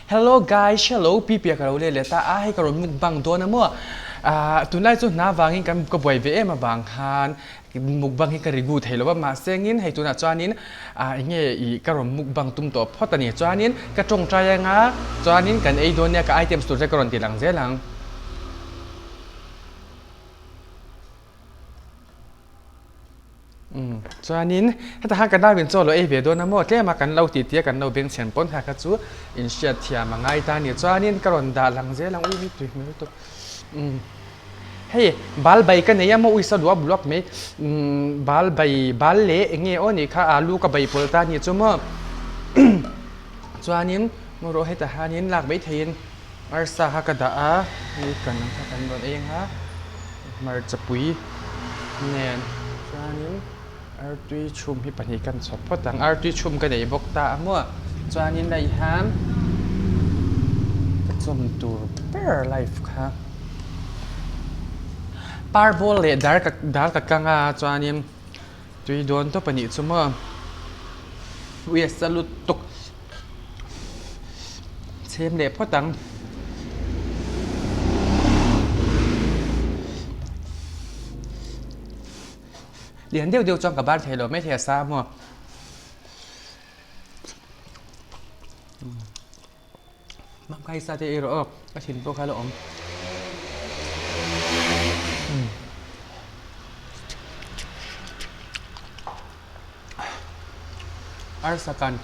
Hello guys, hello Pipia ka lo let leh ta a, hei ka rawn mukbang dawn a maw? Ahh tunlai chu hna vangin kan ka buai ve em avang khan mukbang hi ka rigu thei lo va, mahse engin hei tunah chuanin ah eng nge ih ka rawn mukbang tum tawh phawt a ni. Chuanin ka tawngtai anga chuanin kan ei dawn nia ka items tur te ka rawn ti lang zel ang. Umm chuanin hetah khan ka nau in chaw lo ei ve dawn a maw tlem a kan lo tih tia kan lo beng chhen pawn kha kha chu in hriat thiam a ngai ta a ni chuanin ka rawn dah lang zel ang ui hi tui hmel lutuk umm hei bal bai ka nei a maw uisa luap luap mai umm bal bai bal leh eng nge aw nih kha alu ka bai pawlh ta a ni chu maw chuanin maw rawh hetah hianin lak mai theihin arsa kha ka dah a hei kan ang kha kan rawn ei ang a hmarcha pui nen chuanin artui chhum hi pahnih kan chhawp phawt ang artui chhum ka nei bawk ta a maw chuanin hei hian ka chawm tur ber life kha par ball leh dar ka dar ka kang a chuanin tui dawn tawp a nih chu maw ui a sa lutuk. Chhem leh phawt ang. Lian deuh deuh chuan ka bar thei lo mai thei a sa maw. Hmangkai sa te erawh aw ka thin pawh kha la awm. Arsa kan.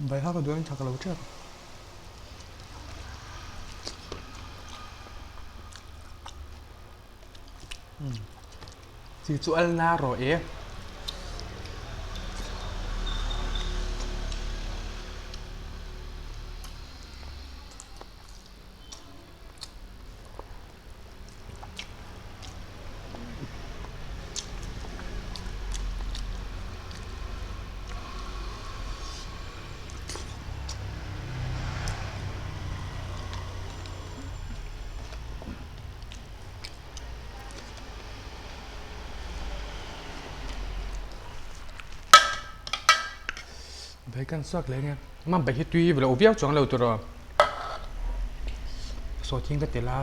Bai kha ka duain tha ka lo tep. Chi chu al na rawh e. Bai kan suak leh nge mam bai hi tui lo viau chuang lo tur aw saw thing ka tel a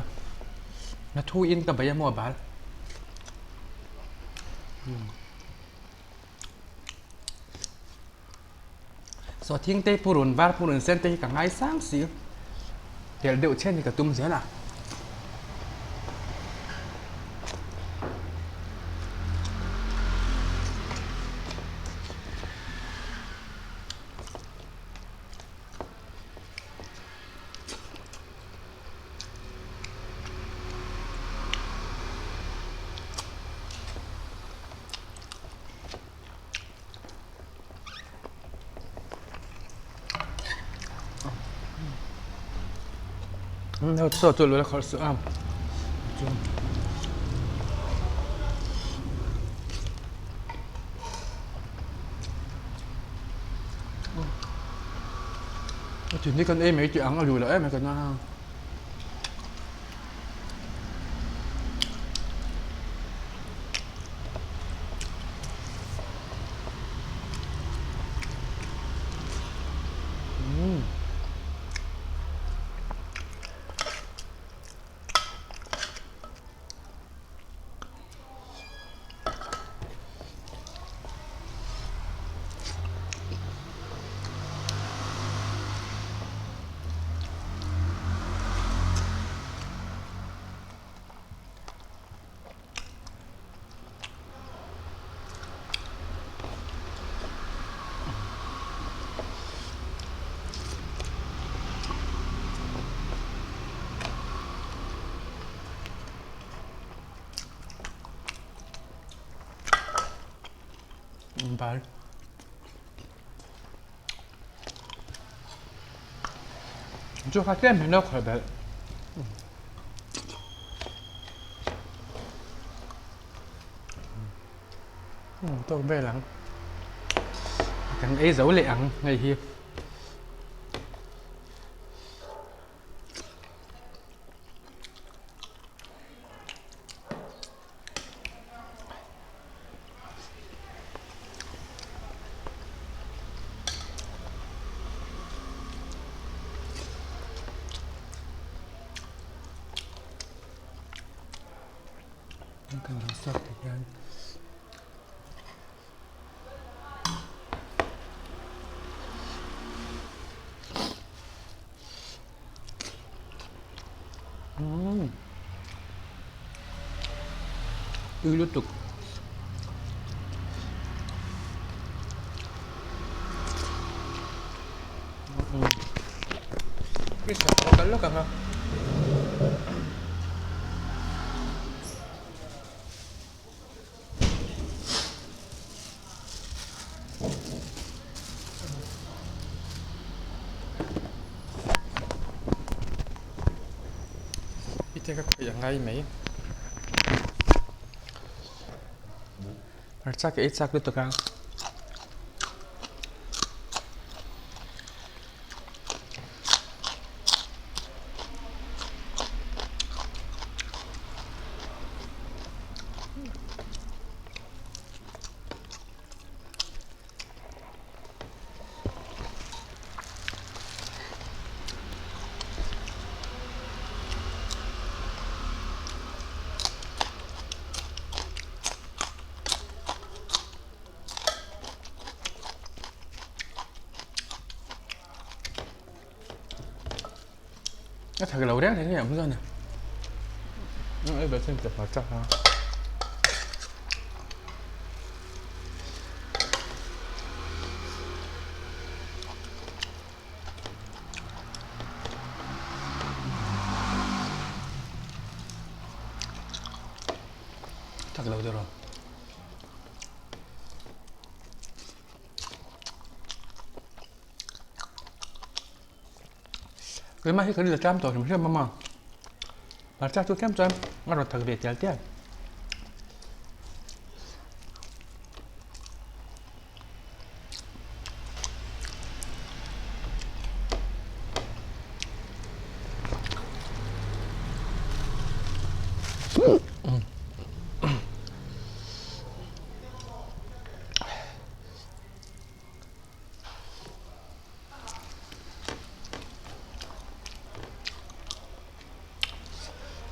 na thu in ka bai a maw a bal Saw thing te purun var purun sen te hi ka ngai sang si telh deuh chhen hi ka tum zel a. Chaw chu lo la khalh suh a a thin hi kan ei mai tih ang a duh loh em mai ka na a. Bal. Chu kha tlem hi lo khawih belh. Tawk vel ang. Kan ei zo leh ang hei hi. Kan lo suak ti hian Umm tui lutuk kal lawk ang a. Ite ka khawih a ngai mai. Hmarcha ka ei chak lutuk a. A thak lo reng reng em chuan a ei ber chin ta chak a. Thak lo deuh rawh. Keimah hi kan la tlam tawh hrim hrim a maw hmarcha chu tlem chuan a rawn thak ve tial tial.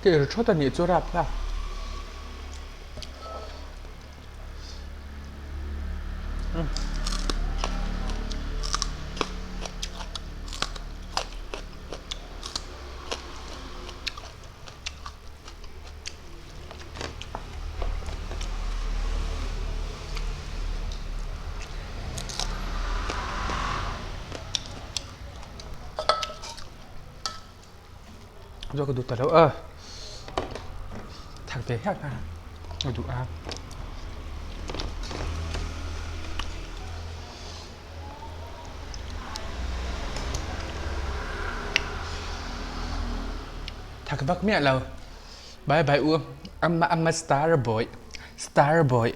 Ka ir thawt a nih chu rap kha. Zo ka duh ta lo a thak ve hiak a ka duh a. Thak vak miah lo. Bye bye u. Amma amma star boy. Star boy.